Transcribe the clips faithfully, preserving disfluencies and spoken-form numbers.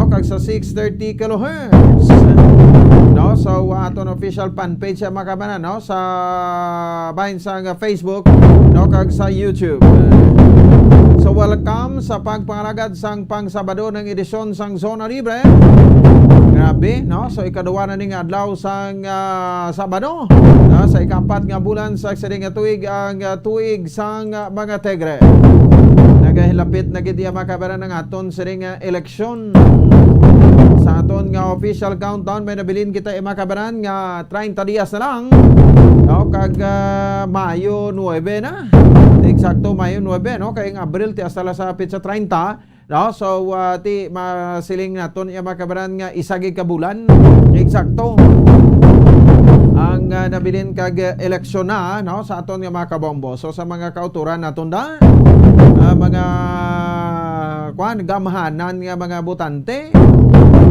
kag sa six thirty kilohertz. No, so, uh, aton official fan page, uh, mga kabanan, no, sa bahin sa, uh, Facebook, no, kag sa YouTube. So, welcome sa pagpangalagad sang pang Sabado ng edisyon sang Zona Libre. Grabe, no? So, ikaduwa na ning adlaw sang, ah, Sabado, no? Sa ikapat nga bulan sa sining nga tuig, ang, ah, tuig sang, ah, mga Tigre. Nagahilapit na gid iya, mga kabanan, ang aton sining, ah, eleksyon. Sa aton nga official countdown, may nabilin kita, eh, mga kabanan, nga treinta dias na lang. No? Kag, ah, Mayo nuebe na. Eksakto, Mayo nuebe, no? Kay ang Abril, ti hasta la sa petsa treinta. No? So, ah, ti masiling naton iya, mga kabanan, nga isa gid ka bulan, eksakto ang, ah, nabilin kag, ah, eleksyon na, no, sa aton nga mga kabombo. So, sa mga kauturan naton da, ah, mga, kuan, gamhanan nga mga botante,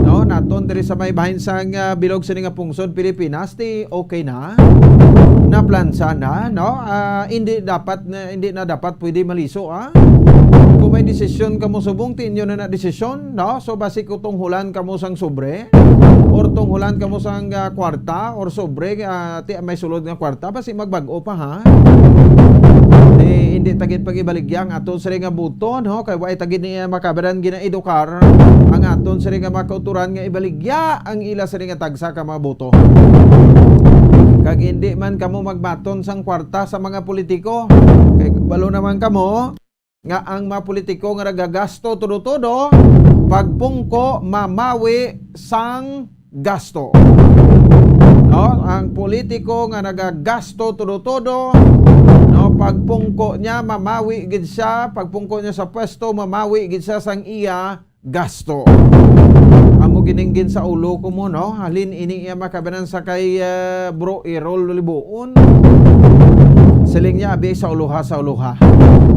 no, naton diri sa may bahin sang, ah, bilog sini nga pungsod Pilipinas, ti okay na, naplansa na, no? Ah, hindi dapat na, hindi na dapat pwede maliso, ah. Kung may desisyon kamo subong, ti inyo na na desisyon, no? So, basi ko tunghulan kamo sang sobre, or tunghulan kamo sang, ah, kwarta, or sobre, ah, ti may sulod nga kwarta, basi magbag-o pa, ha? Ti, hindi ta gid pag-ibaligya ang aton sila nga buto, no? Kay wa ta gid niya makabaran ginaedukar ang aton sila nga mga kauturan nga ibaligya ang ila sila nga tagsa ka mga buto. Kag hindi man kamo magbaton sang kwarta sa mga politiko. Kay kabalo naman kamo nga ang mga politiko nga nagagasto todo-todo, pagpungko mamawi sang gasto. No? Ang politiko nga nagagasto todo-todo, no, pagpungko niya, mamawi gid siya, pagpungko niya sa pwesto, mamawi gid siya sang iya gasto. Amo gining gin sa ulo ko mo, no? Halin ini iya makabanan sa kay, eh, Bro Errol Libuon. Siling niya, abi sa uluha, sa uluha.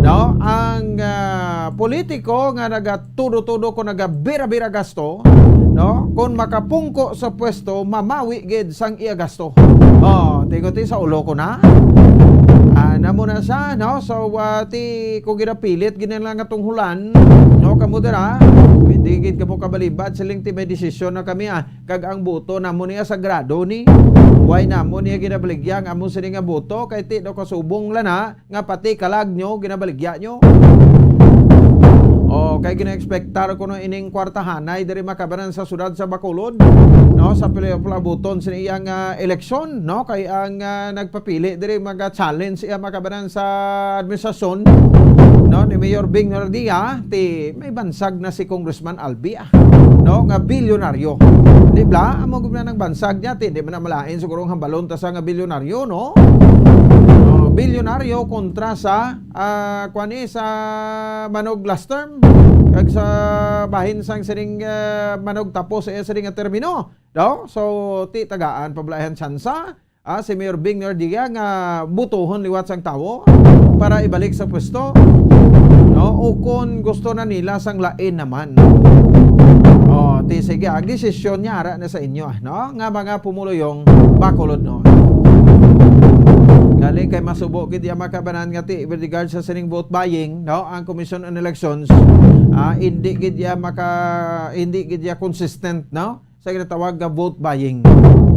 No? Ang, ah, politiko nga nagatudo-tudo ko nagabira-bira gasto, no? Kung makapungko sa pwesto, mamawi gid sang iya gasto. Oh, tigo ti sa ulo ko na. Ah, namo na siya, no? So, ah, ti ko ginapilit gid lang nga tunghulan, no? Kamo dira, pwede gid kamo kabalibad, siling ti may desisyon na kami, ah. Kag ang buto namo niya sagrado ni. Why namo niya ginabaligya ang amo sini nga buto? Kay ti daw kasubong la na nga pati kalag nyo ginabaligya nyo. Oh, kay gina-expectar ko no ining kwartahanay diri makabanan sa sudad sa Bacolod, no, sa pila-pila buton sa iyang, ah, eleksyon, no, kay ang, ah, nagpapili diri maga-challenge iya makabanan sa administrasyon, no, ni Mayor Bing Nardia, ti may bansag na si Congressman Albi, ah, no, nga bilyonaryo. Di ba? Amo gud na nang bansag niya, ti di man na malain siguro ang hambalon ta sa nga bilyonaryo, no? Oh, bilyonaryo kontra sa, ah, kuan ni, sa manog last term, kag sa bahin sang sining, ah, manog tapos sa iya sining nga termino, no? So, ti tagaan pa bala ang tsansa, ah, si Mayor Bing Nardia nga butuhon liwat sang tawo para ibalik sa pwesto, no? O kon gusto na nila sang lain naman. Oh, ti sige, ang desisyon niya ara na sa inyo, ah, no? Nga mga pumuluyong Bacolod, no? Galing kay masubo gid iya makabanan nga ti with regard sa sining vote buying, no? Ang Commission on Elections, ah, hindi gid iya maka, hindi gid iya consistent, no? Sa ginatawag nga vote buying.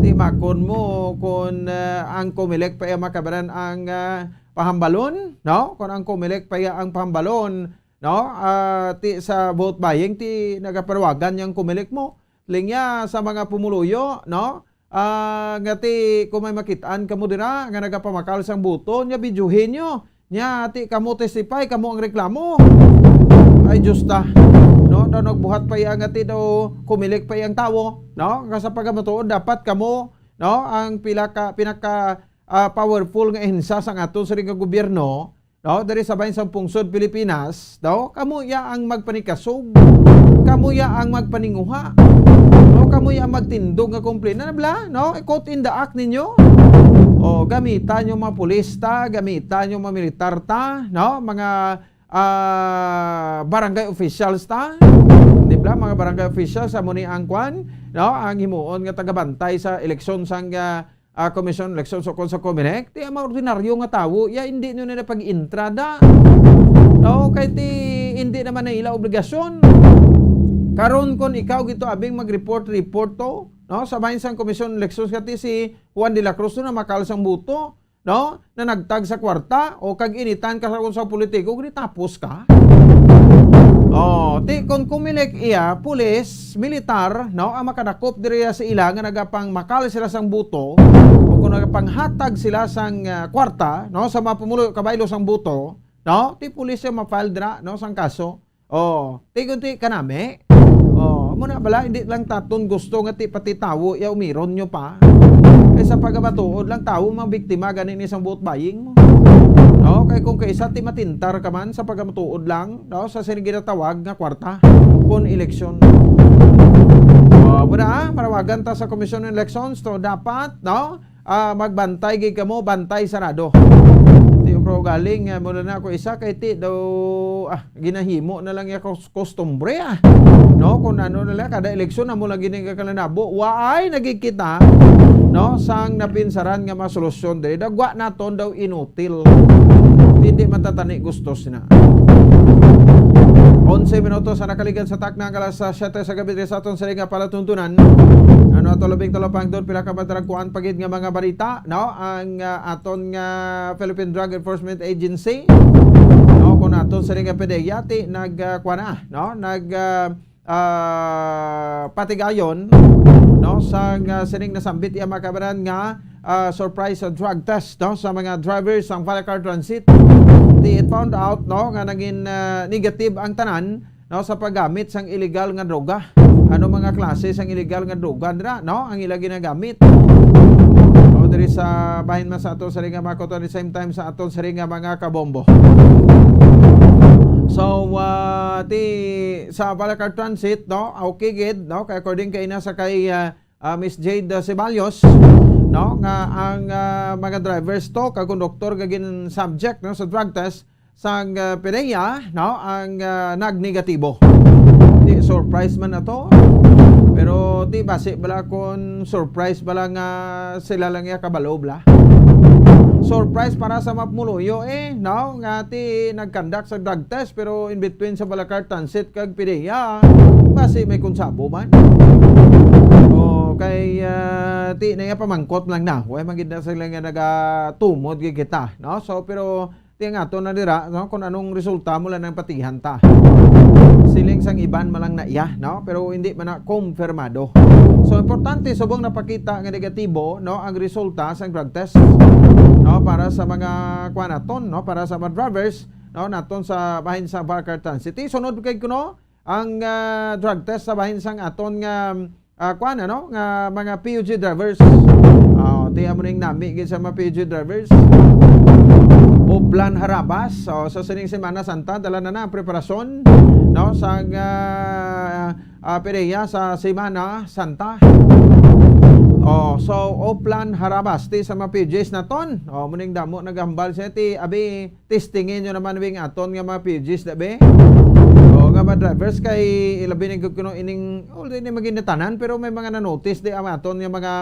Ti makon mo kung, ah, ang Comelec pa iya makabanan ang, ah, pahambalon, no? Kung ang Comelec pa iya ang pahambalon, no? Ah, ti sa vote buying, ti nagapanawagan niyang Comelec mo. Linya sa mga pumuluyo, no? Ah, nga ti kung may makitaan kamo dira nga nagapamakal sang buto, nya videohin nyo. Nya, ti kamo testify, kamo ang reklamo. Ay, Diyos ta. No, daw nagbuhat pa iya nga ti daw Comelec pa iyang tawo, no? Nga sa pagkamatuod, dapat kamo, no, ang pila ka, pinaka, ah, powerful nga ahensya sang aton siring nga gobyerno, no? Diri sa bahin sang pungsod Pilipinas, no? Kamo iya ang magpanikasog. Kamo iya ang magpaninguha. No? Kamo iya ang magtindog nga komplina, bla, no? I-quote in the act ninyo. O, gamita nyo mga pulis ta, gamita nyo mga militar ta, no? Mga, ah, barangay officials ta. Di ba? Mga barangay officials, amo ni ang kwan, no? Ang himuon nga tagabantay sa eleksyon sang, ah, ah, Commission on Elections o kon sa Comelec, ti ang mga ordinaryo nga tawo, ya, hindi nyo na pag-intra da. No? Kay ti, hindi naman na ila obligasyon. Karon, kung ikaw gito abing mag-report-report to, no, sa bahin sang Komisyon Eleksyon, kati si Juan de la Cruz na makal sang buto, no, na nagtag sa kwarta, o kag initan ka sa unsang politiko, gani tapos ka. Oh, ti kon Comelec iya, pulis, militar, no, ang makadakop diri sa ila nga nagapangmakal sila sang buto, o kung nagapanghatag sila sang, ah, kwarta, no, sa mga pumulo kabaylo sang buto, no, ti pulis ang ma-file dira, no, sang kaso. Oh, ti kon ti kanami. Oh, amo na bala, hindi lang ta ton gusto nga ti pati tawo iya umiron nyo pa. Kay sa pagkamatuod lang, tawo mabiktima gani ni sang vote buying mo. No, kay kung kaisa ti matintar ka man sa pagkamatuod lang, no, sa sining ginatawag nga kwarta kon eleksyon. Oh, muna, ah, manawagan ta sa Commission on Elections to dapat, no, ah, magbantay gid kamo, bantay sarado. Ti, pero galing, ah, muna na ako isa kay ti daw, ah, ginahimo na lang iya kos-, kostumbre, ah. No, kung ano na lang, kada eleksyon amo lang gini nga kalanabo. Waay nagikita, no, sang napinsaran nga mga solusyon diri. Dagwa naton daw inutil. Hindi matatani gusto sina. Onse minutos ang nakaligad sa takna nga alas siyete sa gabi diri sa aton sining nga palatuntunan. Ano ato labing talapangdon, pila ka madragkuan pa gid nga mga balita, no? Ang, ah, aton nga Philippine Drug Enforcement Agency, no? Kung aton sining nga PDEA, ti nag, ah, kuwan na, no? Nag, ah, ah, patigayon, no, sa nga sining nasambit iya mga kabanan nga, ah, surprise drug test, no, sa mga drivers sang Valacar Transit. Ti it found out, no, nga naging, ah, negative ang tanan, no, sa paggamit sang illegal nga droga. Ano mga klase sang illegal nga droga dira, no, ang ila ginagamit? O diri sa bahin man sa ato sining nga mga kuto, at the same time sa ato sining nga mga kabombo. So, ah, ti sa Valacar Transit, no? Okay gid, no? Kay according kay ina sa kay, ah, ah, Miss Jade, ah, Ceballos, no? Nga ang, ah, mga drivers to, kag konduktor nga gin-subject, no, sa drug test sang, ah, PDEA, no? Ang, ah, nagnegatibo. Di surprise man ato. Pero di basi bala kon surprise bala nga sila lang iya kabalo bala. Surprise para sa mapmuluyo, eh, no? Nga ti nag-conduct sa drug test, pero in between sa Valacar Transit kag PDEA, basi may konsabo man. O kay, ah, ti na iya pamangkot lang na. Way man gid na sila nga nagatumod gid kita, no? So, pero ti ang ato na dira, no? Kung anong resulta mo lang ang patihan ta. Siling sang iban man lang na iya, no? Pero hindi man na kumpirmado. So, importante, subong napakita nga negatibo, no, ang resulta sang drug test, no, para sa mga kuan naton, no, para sa mga drivers, no, naton sa bahin sa Valacar Transit. Sunod kay kuno ang, ah, drug test sa bahin sang aton nga, ah, kuan, ano, nga mga P U G drivers. Ah, ti amo ning nami gid sa mga P U G drivers. Oplan Harabas. So, sa sining Semana Santa, dala na na ang preparasyon, no, sa, ah, ah, PDEA sa Semana Santa. Oh, so, Oplan Harabas, ti sa mga P U Gs naton. Oh, muning damo naghambal siya, ti, abi, testingin nyo naman wing aton nga mga P U Gs, dabi. Oh, nga mga drivers kay ilabi na gud kuno ining, oh, di ni maging natanan, pero may mga na-notice di ang aton nga mga,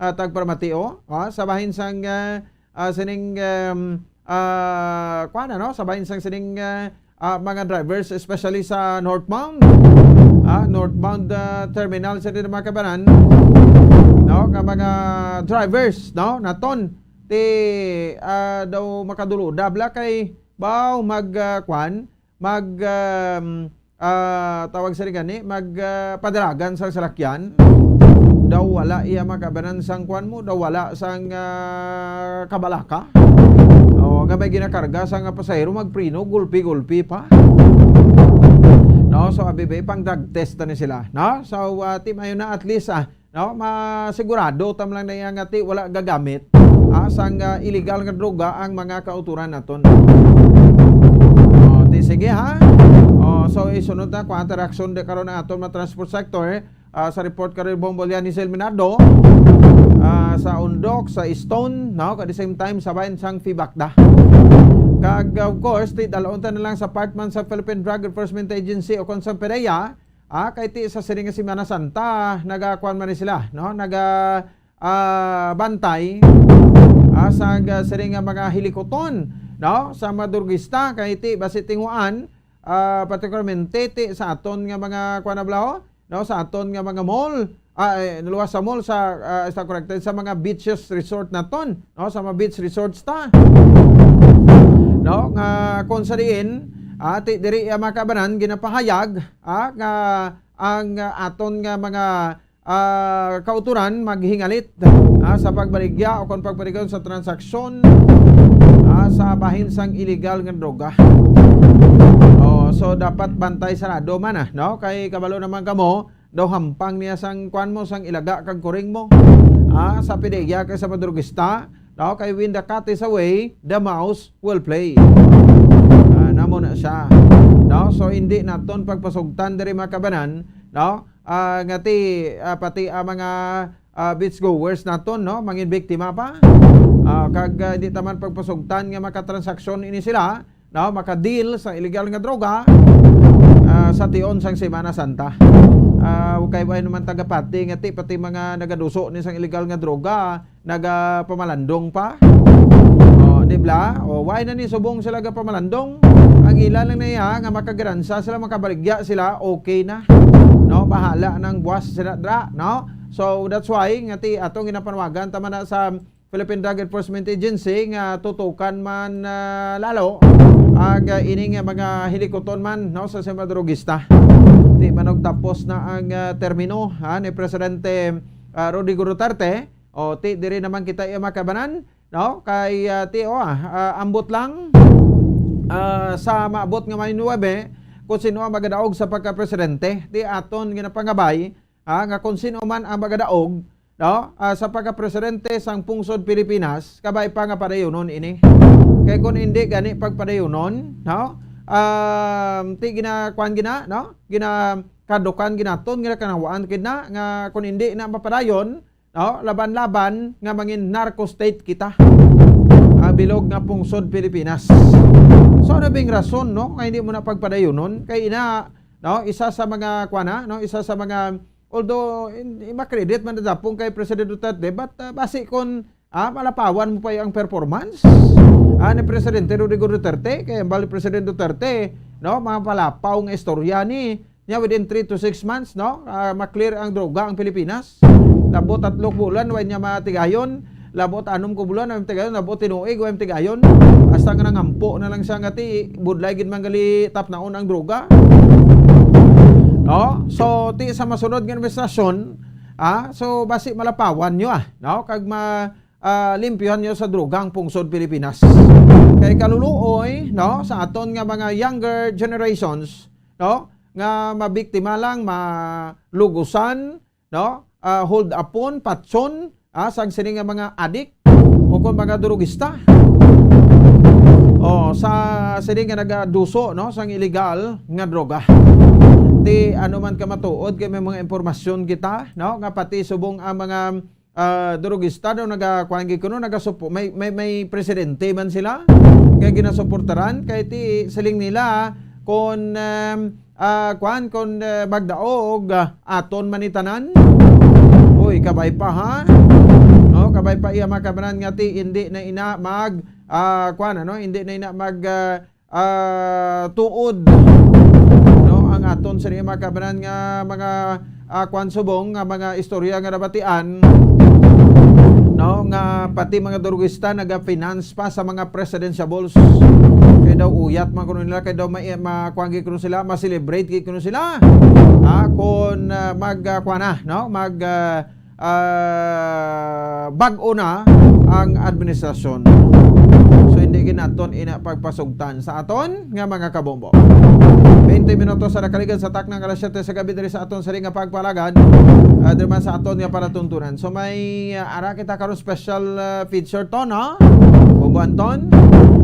ah, tagparamati, oh. Ah, sa bahin sang, ah, ah, sining, um, ah, kuwan, ano? Sa bahin sang sining, ah, ah, mga drivers, especially sa northbound, ah, northbound, ah, terminal sa din mga kabanan, no? Nga mga drivers, no? Naton, ti, ah, daw makadulo. Dabla kay, baw, mag, ah, kuwan, mag, um, ah, tawag sa gani, mag, ah, padalagan sa salakyan. Daw wala iya makabanan sang kuwan mo, daw wala sang, ah, kabalaka. O, nga may ginakarga sa nga pasahero, magprino, gulpi-gulpi pa. No, so, abi, be, pang drug test na ni sila. No? So, ah, ti mayo na at least, ah, no, masigurado tam lang na iya nga ti wala gagamit, ah, sang, ah, illegal nga droga ang mga kauturan naton. O, ti sige, ha? O, so, isunod na, kuan ta reaksyon di karon ang aton mga transport sector, ah, sa report karon Bong Bolian ni Sel Minardo, ah, sa Undok, sa Stone, no? At the same time, sa bayan sang Fibacda. Kag, of course, ti dalon ta na lang sa part man sa Philippine Drug Enforcement Agency o kon sa PDEA, ah, kay ti sa sining nga Semana Santa, nagakuan man ni sila, no? Naga, ah, bantay, ah, sa ga-, sining nga mga hilikuton, no? Sa mga drugista, kay ti basi tinguan, ah, particularmente ti sa aton nga mga, kuwan na bala, ho? No, sa aton nga mga mall, ah, eh, naluwas sa mall, sa, ah, sa, corrected, sa mga beaches resort naton, no, sa mga beach resorts ta. No, nga kung sa diin, ah, ti diri, ah, mga kabanan, ginapahayag, ah, nga ang, ah, aton nga mga, ah, kautoran maghingalit, ah, sa pagbaligya o kon pagpadayon sa transaksyon, ah, sa bahin sang iligal nga droga. Oh, so dapat bantay sarado man, ah, no? Kay kabalo naman kamo, daw hampang niya sang kuan mo, sang ilaga kag kuring mo. Ah, sa pidiya kay sa madrugista, no? Kay when the cat is away, the mouse will play. Ah, namo na siya. No? So hindi naton pagpasugtan diri, mga kabanan, no? Ah, nga ti, ah, pati ang mga, ah, beach goers naton, no, mangin biktima pa. Ah, kag, ah, di taman pagpasugtan nga makatransaksyon ini sila, no, maka-deal sa illegal nga droga, ah, sa tion sang Semana Santa. Ah, kay way naman tagapati nga ti pati mga nagaduso ni sang illegal nga droga, nagapamalandong pa. O, di bla? O, why na ni subong sila gapamalandong? Ang ila lang na iya nga makagaransa sila, makabaligya sila, okay na. No, bahala nang buwas sila dra, no? So, that's why nga ti atong ginapanwagan tama na sa Philippine Drug Enforcement Agency nga tutukan man, ah, lalo ang, ah, ini nga mga hilikuton man, no, sa mga drugista. Di man og tapos na ang, ah, termino, ha, ni Presidente, ah, Rodrigo Duterte. O, ti, diri naman kita iya makabanan, no? Kay, ah, ti, o, ah, ah, ambot lang, ah, sa maabot nga May nuwebe, kung sino ang magadaog sa pagka-presidente. Ti, aton ginapangabay, ah, nga kung sino man ang magadaog, no? Ah, sa pagka-presidente sang pungsod Pilipinas, kabay pa nga padayunon ini. Kay kung hindi gani pagpadayunon, no? Ah, ti gina-, kuan gina, no? Ginakadukan ginaton, ginakanawaan gid na nga kung hindi na mapadayon, no? Laban-laban nga mangin narco state kita. Ah, bilog nga pungsod Pilipinas. So, ano bing rason, no? Nga hindi mo na pagpadayunon? Kay ina, no? Isa sa mga, kuan na, no? Isa sa mga, although, in-, i-, ma-credit man na dapong kay President Duterte, but, ah, basi kung, ah, malapawan mo pa ang performance, ah, ni Presidente Rodrigo Duterte, kay ang bali President Duterte, no? Mga palapaw nga istorya ni, niya within three to six months, no? Ah, ma-clear ang droga ang Pilipinas. Labot tatlo ka bulan, way niya matigayon. Labot anom ka bulan, way matigayon. Labot tinuig, way matigayon. Hasta nga nangampo na lang siya nga ti, budlay gid man gali tapnaon ang droga. No? So, ti sa masunod nga administrasyon, ah, so basi malapawan niyo, ah, no? Kag ma-, ah, limpyuhan niyo sa droga ang pungsod Pilipinas. Kay kaluluoy, no, sa aton nga mga younger generations, no, nga mabiktima lang, malugusan, no, ah, hold upon, patson, ah, sang sini nga mga adik o kon mga drugista. O, sa sini nga nagaduso, no, sang illegal nga droga. Ti ano man ka matuod, kay may mga impormasyon kita, no, nga pati subong ang mga, ah, drugista daw nagakuan gid kuno, nagasupo-, may, may, may presidente man sila nga ginasuportaran, kay ti siling nila kon, em, ah, kuan, kon, eh, magdaog, ah, aton man ni tanan. Uy, kabay pa, ha? No, kabay pa iya mga kabanan nga ti hindi na ina mag, ah, kuan, ano, hindi na ina mag, ah, ah, tuod, no, ang aton sa mga kabanan nga mga, ah, kuan, subong nga mga istorya nga nabatian, no, nga pati mga drugista naga-finance pa sa mga presidentiables. Kay daw uyat man kuno nila, kay daw may, ma-, kuan gid kuno sila, ma-celebrate gid kuno sila. Ah, kon, ah, mag, ah, kuan na, no, mag, ah, ah, bag-o na ang administrasyon. So, hindi gid naton ina pagpasugtan sa aton nga mga kabombo. Twenty minutos sa nakaligad sa takna nga alas siyete sa gabi diri sa aton sari nga pagpalagad. Ah, diri man sa aton nga palatuntunan. So, may, ah, ara kita karon special, ah, feature to, no? Bombo Anton,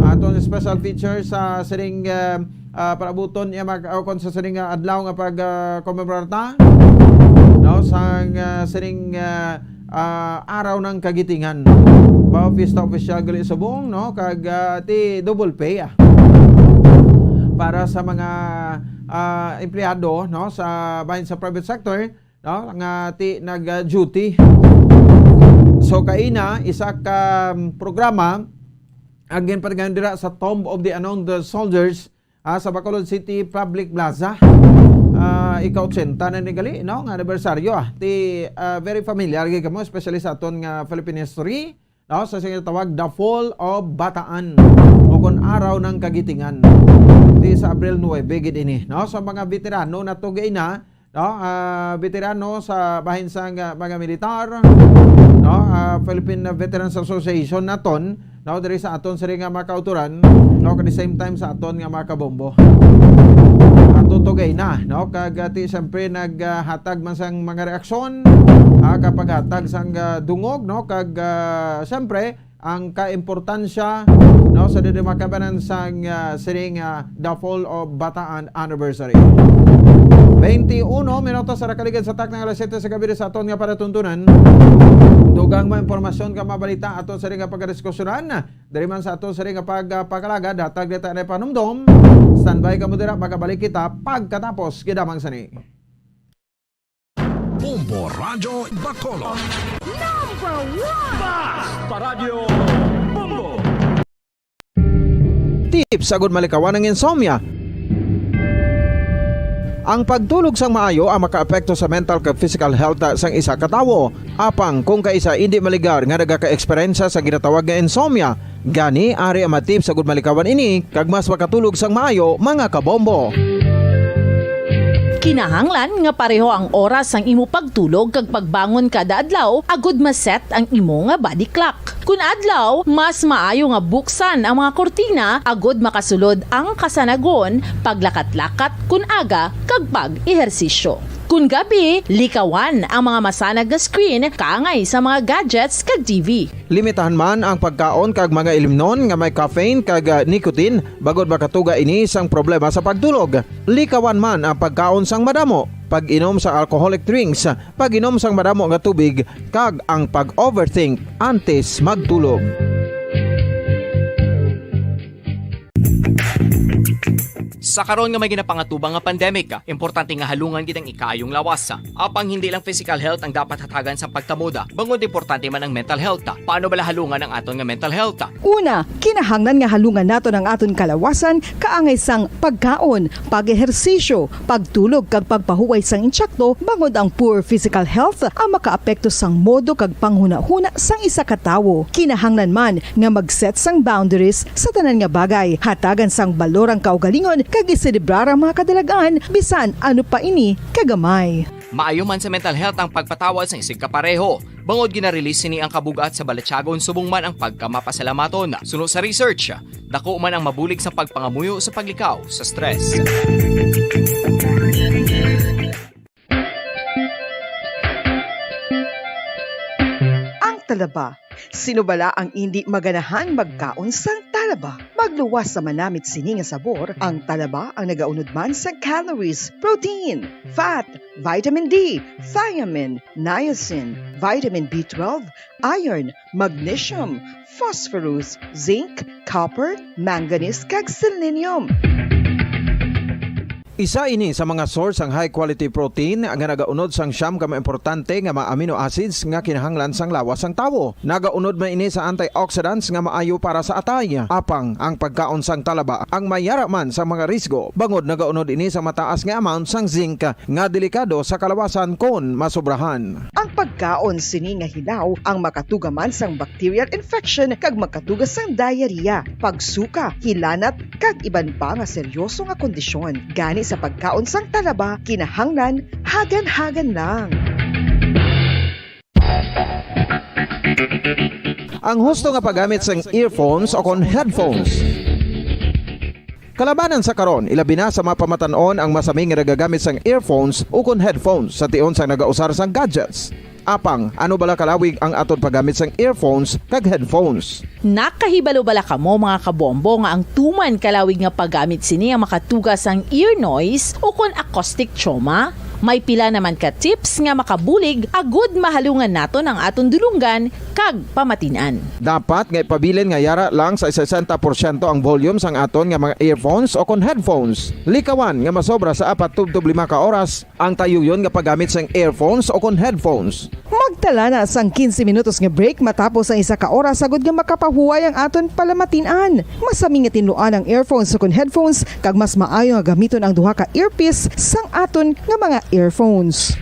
aton special feature sa siring, ah, ah, palabuton niya mag-, o kon sa sining, ah, adlaw nga pag, ah, komemorar ta, no, sang, ah, sining, ah, ah, Araw ng Kagitingan. Ba, Fiesta Oficial gali subong, no, kag, ah, ti double pay, ah, para sa mga, ah, empleyado, no, sa bahin sa private sector, no, nga ti nag-duty. So, kaina, isa ka, um, programa ang ginpatigayon dira sa Tomb of the Unknown Soldiers, ah, sa Bacolod City Public Plaza. Ah, ika-ochenta na ni gali, no, nga anibersaryo, ah. Ti, ah, very familiar gid kamo, especially sa aton nga Philippine history, no, sa sining tawag The Fall of Bataan o kon Araw ng Kagitingan. Ti sa Abril nuebe gid ini, no? Sa mga veterano nato gina, no, ah, veterano sa bahin sang, ah, mga militar, no, ah, Philippine Veterans Association naton, no, diri sa aton sini nga mga kautoran, no, at the same time sa aton nga mga kabombo. Ato to gay na, no, kag, ah, ti siyempre naghatag man sang mga reaksyon, ah, kapaghatag sang, ah, dungog, no, kag, ah, siyempre ang kaimportansya, no, sa didimakabanan sang, ah, sining, ah, The Fall of Bataan Anniversary. Twenty-uno minutos sa nakaligid sa takna nga alas siyete sa gabi sa aton nga palatuntunan. Dugang mga impormasyon ka mabalita aton sa nga pagdiskusyonan. Diri man sa aton sa nga pagpakalagad, hatag dita na panumdom. Standby kamo dira, magabalik kita pagkatapos gid lamang sini. Bombo Radyo Bacolod. Number one! Basta Radyo Bombo! Tips agud malikawan ang insomnia. Ang pagtulog sang maayo ang makaapekto sa mental kag physical health sang isa ka tawo. Apang kung kaisa indi maligar nga nagaka-eksperyensya sa ginatawag nga insomnia, gani ari ang mga tips agud malikawan ini kag mas makatulog sang maayo, mga kabombo. Kinahanglan nga pareho ang oras sang imo pagtulog kag pagbangon kada adlaw agud ma-set ang imo nga body clock. Kun adlaw, mas maayo nga buksan ang mga kurtina agud makasulod ang kasanagon, paglakat-lakat kun aga, kag pag-ehersisyo. Kun gabi, likawan ang mga masanag nga screen kaangay sa mga gadgets kag T V. Limitahan man ang pagkaon kag mga ilimnon nga may caffeine kag, ah, nicotine, bangod makatuga ini sang problema sa pagtulog. Likawan man ang pagkaon sang madamo, pag-inom sa alcoholic drinks, pag-inom sang madamo nga tubig, kag ang pag-overthink antes magtulog. Sa karon nga may ginapangatubang nga pandemic, importante nga halungan gid ang ikaayong lawas. Apang hindi lang physical health ang dapat hatagan sa pagkamoda, bangod importante man ang mental health. Paano bala halungan ang aton nga mental health? Una, kinahanglan nga halungan naton ang aton kalawasan kaangay sang pagkaon, pag-ehersisyo, pagtulog kag pagpahuway sang insakto, bangod ang poor physical health ang makaapekto sang modo kag panghunahuna sang isa ka tawo. Kinahanglan man nga mag-set sang boundaries sa tanan nga bagay, hatagan sang balor ang kaugalingon kag iselebrar ang mga kadalag-an bisan ano pa ini kagamay. Maayo man sa mental health ang pagpatawad sang isigkapareho, bangod gina-release sini ang kabug-at sa balatyagon subong man ang pagkamapasalamaton. Suno sa research, dako man ang mabulig sa pagpangamuyo sa paglikaw sa stress. Ang talaba. Sino bala ang indi maganahan magkaon sang talaba? Magluwas sa manamit sini nga sabor, ang talaba ang nagaunod man sa calories, protein, fat, vitamin D, thiamine, niacin, vitamin B twelve, iron, magnesium, phosphorus, zinc, copper, manganese, kag selenium. Isa ini sa mga source sang high quality protein nga nagaunod sang siyam ka mga importante nga mga amino acids nga kinahanglan sang lawas sang tawo. Nagaunod man ini sa antioxidants nga maayo para sa atay. Apang ang pagkaon sang talaba ang may yara man sa mga risgo, bangod nagaunod ini sa mataas nga amount sang zinc nga delikado sa kalawasan kon masobrahan. Ang pagkaon sini nga hilaw ang makatuga man sang bacterial infection kag makatuga sang diarrhea, pagsuka, hilanat, kag iban pa nga seryoso nga kondisyon. Gani sa pagkaon sang talaba, kinahanglan hagan-hagan lang. Ang husto nga paggamit sang earphones o kon headphones. Kalabanan sa karon, ilabi na sa mga pamatan-on ang masami nga nagagamit sang earphones ukon headphones sa tion sang nagausar sang gadgets. Apang, ano bala kalawig ang aton paggamit sang earphones kag headphones? Nakahibalo bala kamo, mga kabombo, nga ang tuman kalawig nga paggamit sini ang makatuga sang ear noise ukon acoustic trauma? May pila naman ka tips nga makabulig agud mahalungan naton ang aton dulonggan kag pamatin-an. Dapat nga ipabilin nga yara lang sa sesenta porsyento ang volume sang aton nga mga earphones o kon headphones. Likawan nga masobra sa apat tubtob lima ka oras ang tayuyon nga paggamit sang earphones o kon headphones. Mag Tala na sang quince minutos nga break matapos ang isa ka oras, agod nga makapahuway ang aton palamatin-an. Masami nga tinluan ang earphones ukon headphones, kag mas maayo nga gamiton ang duha ka earpiece sang aton nga mga earphones.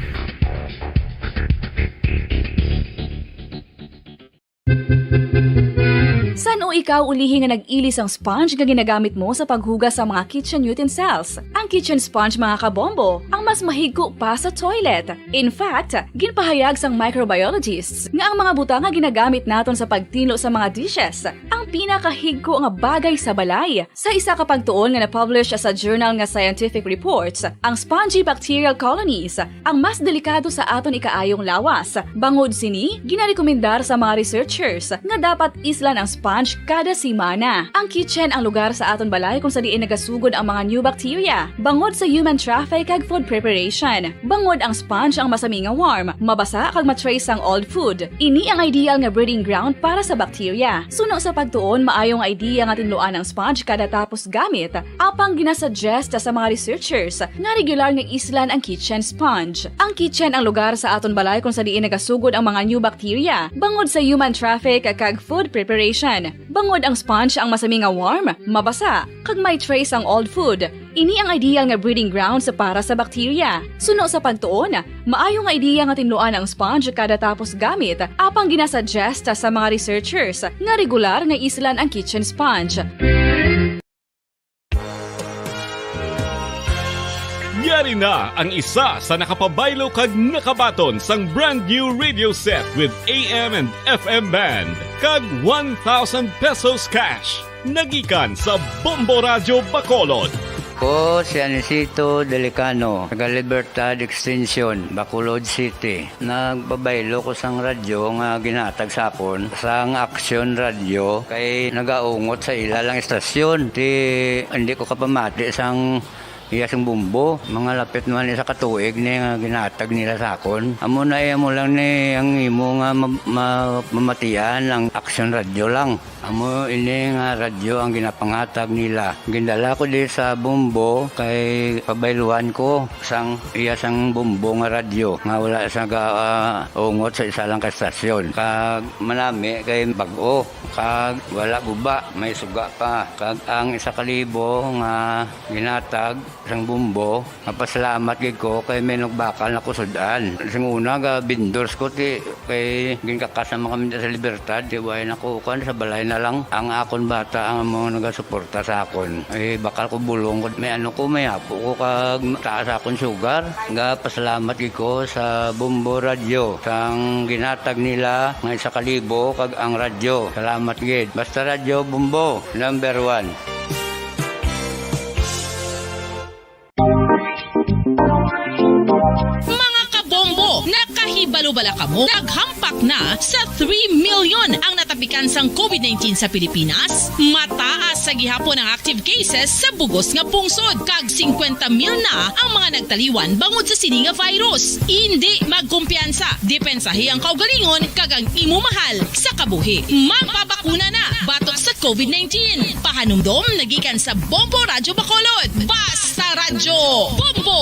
San-o ikaw ulihi nga nag-ili sang sponge nga ginagamit mo sa paghugas sa mga kitchen utensils? Ang kitchen sponge, mga kabombo, ang mas mahigko pa sa toilet. In fact, ginpahayag sang microbiologists nga ang mga butang nga ginagamit naton sa pagtinlo sa mga dishes ang pinakahigko nga bagay sa balay. Sa isa ka pagtuon nga na-publish sa journal nga Scientific Reports, ang spongy bacterial colonies ang mas delikado sa aton ikaayong lawas. Bangod sini, ginarekomendar sa mga researchers nga dapat islan ang sponge kada semana. Ang kitchen ang lugar sa aton balay kung sa diin nagasugod ang mga new bacteria, bangod sa human traffic kag food preparation. Bangod ang sponge ang masami nga warm, mabasa kag ma-trace ang old food. Ini ang ideal nga breeding ground para sa bacteria. Suno sa pagtuon, maayo nga idea nga tinluan ang sponge kada tapos gamit. Apang ginasuggest sa mga researchers nga regular nga islan ang kitchen sponge. Ang kitchen ang lugar sa aton balay kung sa diin nagasugod ang mga new bacteria, bangod sa human traffic kag food preparation. Bangod ang sponge ang masami nga warm, mabasa, kag may trace ang old food. Ini ang ideal nga breeding grounds para sa bacteria. Suno sa pagtuon, maayo nga idea nga tinluan ang sponge kada tapos gamit, apang ginasuggest sa mga researchers nga regular nga islan ang kitchen sponge. Yari na ang isa sa nakapabaylo kag nakabaton sang brand new radio set with A M and F M band kag one thousand pesos cash nagikan sa Bombo Radyo Bacolod. Ko si Anisito Delicano, taga Libertad Extension, Bacolod City. Nagpabaylo ko sang radyo nga ginhatag sa akon sang Action Radio kay nagaungot sa ila lang istasyon. Ti, hindi ko kapamati sang iya sing bumbo. Mga lapit man isa ka tuig ni nga ginhatag nila sa akon. Amo na, eh, amo lang ni ang imo nga ma-, ma-, mamatian ang Action Radio lang. Amo ini nga radyo ang ginapanghatag nila. Gindala ko di sa bumbo kay pabayluan ko sang iya sang bumbo nga radyo nga wala sa ga-, ah, ungot sa isa lang ka estasyon. Kag manami kay bag-o, kag wala guba, may suga pa. Kag ang isa ka libo nga ginatag sang bumbo, mapasalamat gid ko kay may nagbakal na ko sud-an. Sing una, ga vendors ko, ti, kay ginkakas naman kami sa Libertad, ti, way na ko, kuwan, sa balay na lang. Ang akon bata ang amo nagasuporta sa akon. Eh, bakal ko bulong ko, may ano ko, may apo ko, kag taas akon sugar. Ga pasalamat gid ko sa Bombo Radyo, sang ginatag nila nga isa ka libo, kag ang radyo. Salamat gid. Basta Radyo Bombo, number one. Mga kabombo, nakahibalo bala kamo? Naghampak na sa three million ang natapikan sang covid nineteen sa Pilipinas. Mataas sa gihapon ang active cases sa bugos nga pungsod, kag singkwenta mil na ang mga nagtaliwan bangod sa sini nga virus. Indi magkumpiyansa, depensahi ang kaugalingon kag ang imo mahal sa kabuhi. Magpabakuna na batok sa covid nineteen. Pahanumdom nagikan sa Bombo Radyo Bacolod. Basta Radyo Bombo!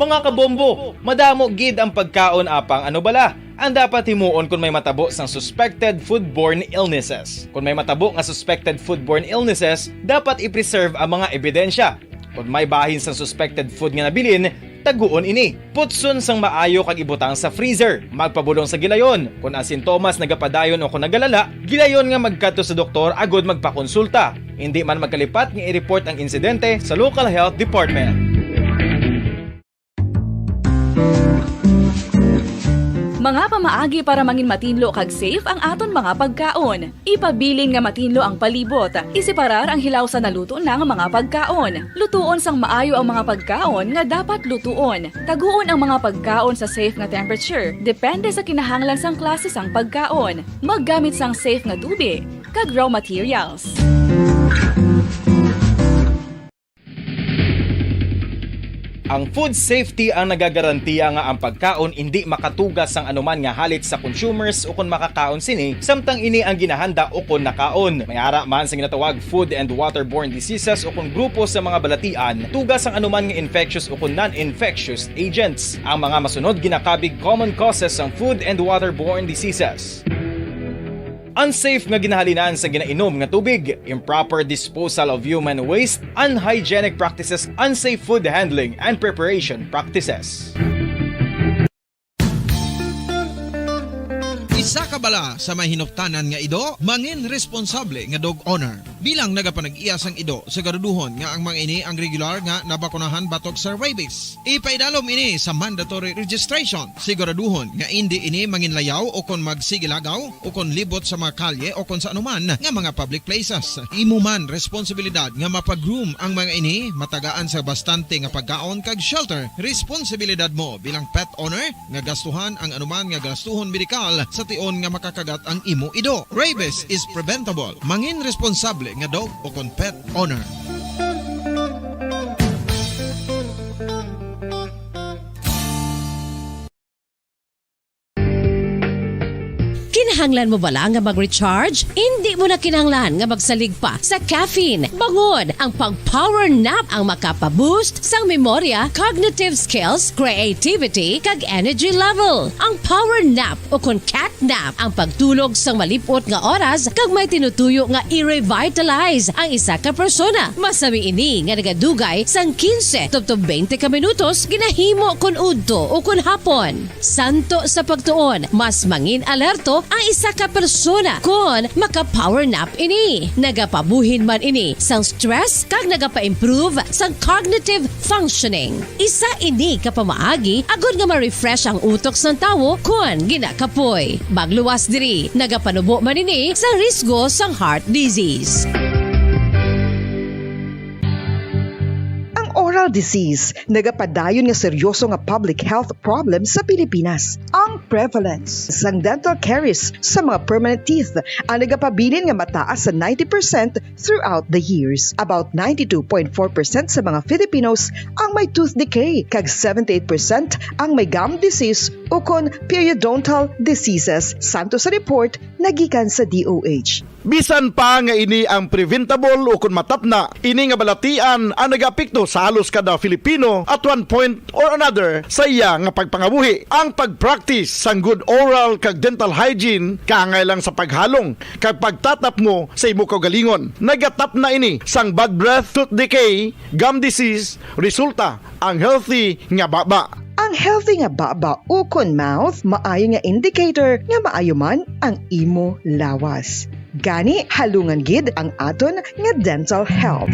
Mga kabombo, madamo gid ang pagkaon, apang ano bala ang dapat himuon kon may matabo sang suspected foodborne illnesses? Kon may matabo nga suspected foodborne illnesses, dapat i-preserve ang mga ebidensya. Kon may bahin sang suspected food nga nabilin, taguon ini. Putson sang maayo kag ibutang sa freezer. Magpabulong sa gilayon. Kon ang sintomas nagapadayon o kon nagalala, gilayon nga magkadto sa doktor agud magpakonsulta. Indi man magkalipat nga i-report ang insidente sa local health department. Mga pamaagi para mangin matinlo kag safe ang aton mga pagkaon. Ipabilin nga matinlo ang palibot. Iseparar ang hilaw sa naluto na nga mga pagkaon. Lutuon sang maayo ang mga pagkaon nga dapat lutuon. Taguon ang mga pagkaon sa safe nga temperature, depende sa kinahanglan sang klase sang pagkaon. Maggamit sang safe nga tubi kag raw materials. Ang food safety ang nagagarantiya nga ang pagkaon indi makatuga sang anuman nga halit sa consumers ukon makakaon sini, samtang ini ang ginahanda ukon nakaon. May ara man sa ginatawag food and waterborne diseases ukon grupo sa mga balatian, tuga sang anuman nga infectious ukon non-infectious agents. Ang mga masunod ginakabig common causes sang food and waterborne diseases. Unsafe nga ginahalinan sa ginainom nga tubig, improper disposal of human waste, unhygienic practices, unsafe food handling, and preparation practices. Isa ka bala sa may hinuptanan nga ido, mangin responsable nga dog owner. Bilang nagapanag-iya sang ido, siguraduhon nga ang mga ini ang regular nga nabakunahan batok sa rabies. Ipaidalom ini sa mandatory registration. Siguraduhon nga indi ini manginlayaw o kon magsigilagaw o kon libot sa mga kalye o kon sa anuman nga mga public places. Imo man responsibilidad nga mapag-groom ang mga ini, matagaan sa bastante nga pagkaon kag shelter. Responsibilidad mo bilang pet owner nga gastuhan ang anuman nga gastuhon medikal sa tion nga makakagat ang imo ido. Rabies is preventable. Mangin responsable nga dog o kon pet owner. Kinahanglan mo bala nga mag-recharge? Indi mo na kinahanglan nga magsalig pa sa caffeine. Bangod ang pag-power nap ang makapa-boost sang memorya, cognitive skills, creativity, kag energy level. Ang power nap o kon cat nap ang pagtulog sang malip-ot nga oras kag may tinutuyo nga i-revitalize ang isa ka persona. Masami ini nga nagadugay sang quince tubtob twenty ka minutos ginahimo kon udto o kon hapon. Santo sa pagtuon, mas mangin alerto ang isa ka persona kon maka-power nap ini. Nagapabuhin man ini sang stress kag nagapa-improve sang cognitive functioning. Isa ini ka pamaagi agod nga ma-refresh ang utok sang tawo kon ginakapoy. Magluwas diri, nagapanubo man ini sa risgo sang heart disease. Ang oral disease nagapadayon nga seryoso nga public health problem sa Pilipinas. Ang prevalence sang dental caries sa mga permanent teeth ang nagapabilin nga mataas sa ninety percent throughout the years. About ninety-two point four percent sa mga Filipinos ang may tooth decay, kag seventy-eight percent ang may gum disease ukon periodontal diseases, santo sa report nga gikan sa D O H. Bisan pa nga ini ang preventable ukon matapna, ini nga balatian ang nagaapekto sa halos kada Filipino at one point or another sa iya nga pagpangabuhi. Ang pag-practice sang good oral kag dental hygiene kaangay lang sa paghalong kag pagtatapngo sa imo kaugalingon. Nagatapna ini sang bad breath, tooth decay, gum disease, resulta ang healthy nga baba. Ang healthy nga baba ukon mouth maayo nga indicator nga maayo man ang imo lawas. Gani, halungan gid ang aton nga dental health.